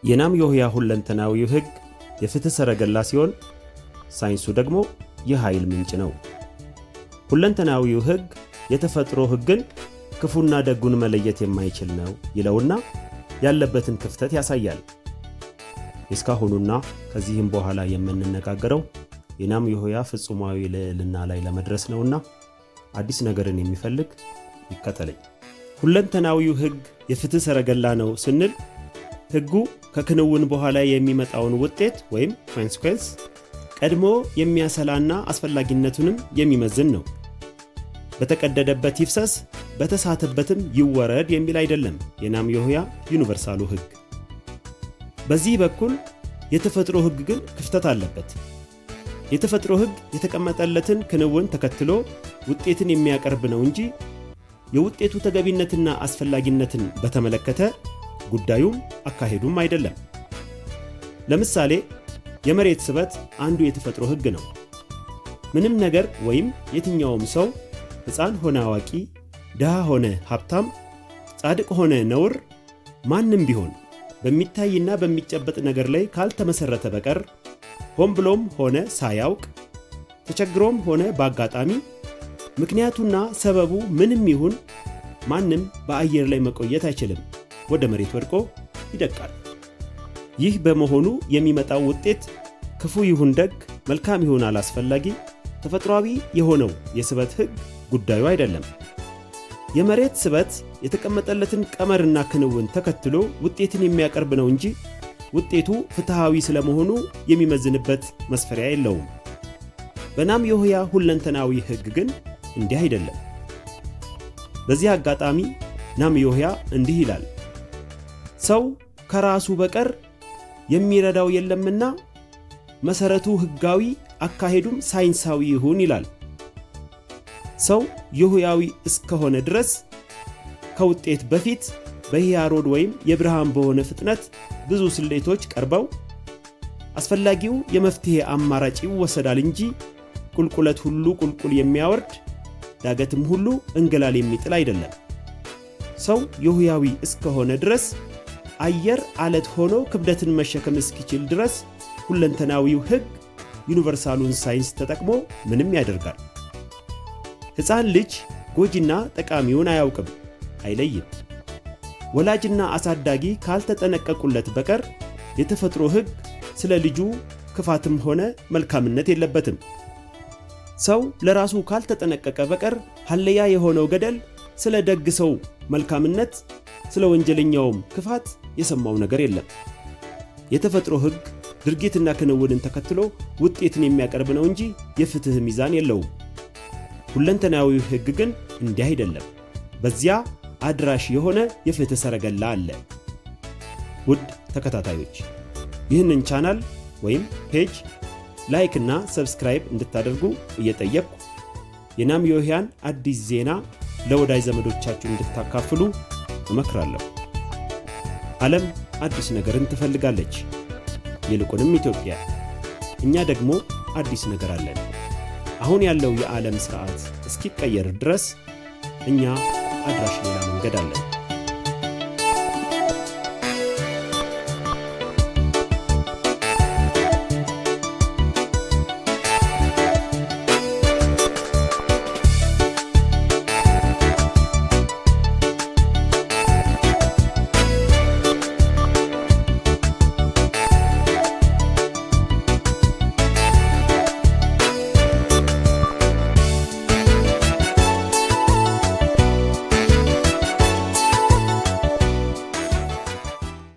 የናም ዮህያ ሁለንተናዊው ሕግ የፍትሕ ሰረገላ ሲሆን፣ ሳይንሱ ደግሞ የኃይል ምንጭ ነው። ሁለንተናዊው ሕግ የተፈጥሮ ሕግን ክፉና ደጉን መለየት የማይችል ነው ይለውና ያለበትን ክፍተት ያሳያል። የእስካሁኑና ከዚህም በኋላ የምንነጋገረው የናም ዮህያ ፍጹማዊ ልዕልና ላይ ለመድረስ ነውና አዲስ ነገርን የሚፈልግ ይከተለኝ። ሁለንተናዊው ሕግ የፍትሕ ሰረገላ ነው ስንል ሕጉ ከክንውን በኋላ የሚመጣውን ውጤት ወይም consequence ቀድሞ የሚያሰላና አስፈላጊነቱንም የሚመዝን ነው። በተቀደደበት ይፍሰስ፣ በተሳተበትም ይወረድ የሚል አይደለም የናም ዮህያ universal ኡ ሕግ። በዚህ በኩል የተፈጥሮ ሕግ ግን ክፍተት አለበት። የተፈጥሮ ሕግ የተቀመጠለትን ክንውን ተከትሎ ውጤትን የሚያቀርብ ነው እንጂ የውጤቱ ተገቢነትና አስፈላጊነትን በተመለከተ ጉዳዩም አካሄዱም አይደለም። ለምሳሌ የመሬት ስበት አንዱ የተፈጥሮ ሕግ ነው። ምንም ነገር ወይም የትኛውም ሰው፣ ሕፃን ሆነ አዋቂ፣ ድሃ ሆነ ሀብታም፣ ጻድቅ ሆነ ነውር፣ ማንም ቢሆን በሚታይና በሚጨበጥ ነገር ላይ ካልተመሰረተ በቀር ሆን ብሎም ሆነ ሳያውቅ፣ ተቸግሮም ሆነ በአጋጣሚ፣ ምክንያቱና ሰበቡ ምንም ይሁን ማንም በአየር ላይ መቆየት አይችልም፣ ወደ መሬት ወድቆ ይደቃል። ይህ በመሆኑ የሚመጣው ውጤት ክፉ ይሁን ደግ፣ መልካም ይሁን አላስፈላጊ፣ ተፈጥሯዊ የሆነው የስበት ሕግ ጉዳዩ አይደለም። የመሬት ስበት የተቀመጠለትን ቀመርና ክንውን ተከትሎ ውጤትን የሚያቀርብ ነው እንጂ ውጤቱ ፍትሃዊ ስለመሆኑ የሚመዝንበት መስፈሪያ የለውም። በናም ዮህያ ሁለንተናዊ ሕግ ግን እንዲህ አይደለም። በዚህ አጋጣሚ ናም ዮህያ እንዲህ ይላል፦ ሰው ከራሱ በቀር የሚረዳው የለምና መሰረቱ ሕጋዊ አካሄዱም ሳይንሳዊ ይሁን ይላል። ሰው ዮህያዊ እስከሆነ ድረስ ከውጤት በፊት በሂያሮድ ወይም የብርሃን በሆነ ፍጥነት ብዙ ስሌቶች ቀርበው አስፈላጊው የመፍትሄ አማራጭ ይወሰዳል እንጂ ቁልቁለት ሁሉ ቁልቁል የሚያወርድ፣ ዳገትም ሁሉ እንግላል የሚጥል አይደለም። ሰው ዮህያዊ እስከሆነ ድረስ አየር አለት ሆኖ ክብደትን መሸከም እስኪችል ድረስ ሁለንተናዊው ሕግ universal ኡን ሳይንስ ተጠቅሞ ምንም ያደርጋል። ሕፃን ልጅ ጎጂና ጠቃሚውን አያውቅም፣ አይለይም። ወላጅና አሳዳጊ ካልተጠነቀቁለት በቀር የተፈጥሮ ሕግ ስለ ልጁ ክፋትም ሆነ መልካምነት የለበትም። ሰው ለራሱ ካልተጠነቀቀ በቀር ሀለያ የሆነው ገደል ስለ ደግ ሰው መልካምነት፣ ስለ ወንጀለኛውም ክፋት የሰማው ነገር የለም። የተፈጥሮ ሕግ ድርጊትና ክንውንን ተከትሎ ውጤትን የሚያቀርብ ነው እንጂ የፍትህ ሚዛን የለውም። ሁለንተናዊው ሕግ ግን እንዲህ አይደለም። በዚያ አድራሽ የሆነ የፍትህ ሰረገላ አለ። ውድ ተከታታዮች፣ ይህንን ቻናል ወይም page like እና subscribe እንድታደርጉ እየጠየቅኩ የናም ዮህያን አዲስ ዜና ለወዳጅ ዘመዶቻችሁ እንድታካፍሉ እመክራለሁ። ዓለም አዲስ ነገርን ትፈልጋለች፣ ይልቁንም ኢትዮጵያ። እኛ ደግሞ አዲስ ነገር አለን። አሁን ያለው የዓለም ስርዓት እስኪቀየር ድረስ እኛ አድራሽ ሌላ መንገድ አለን።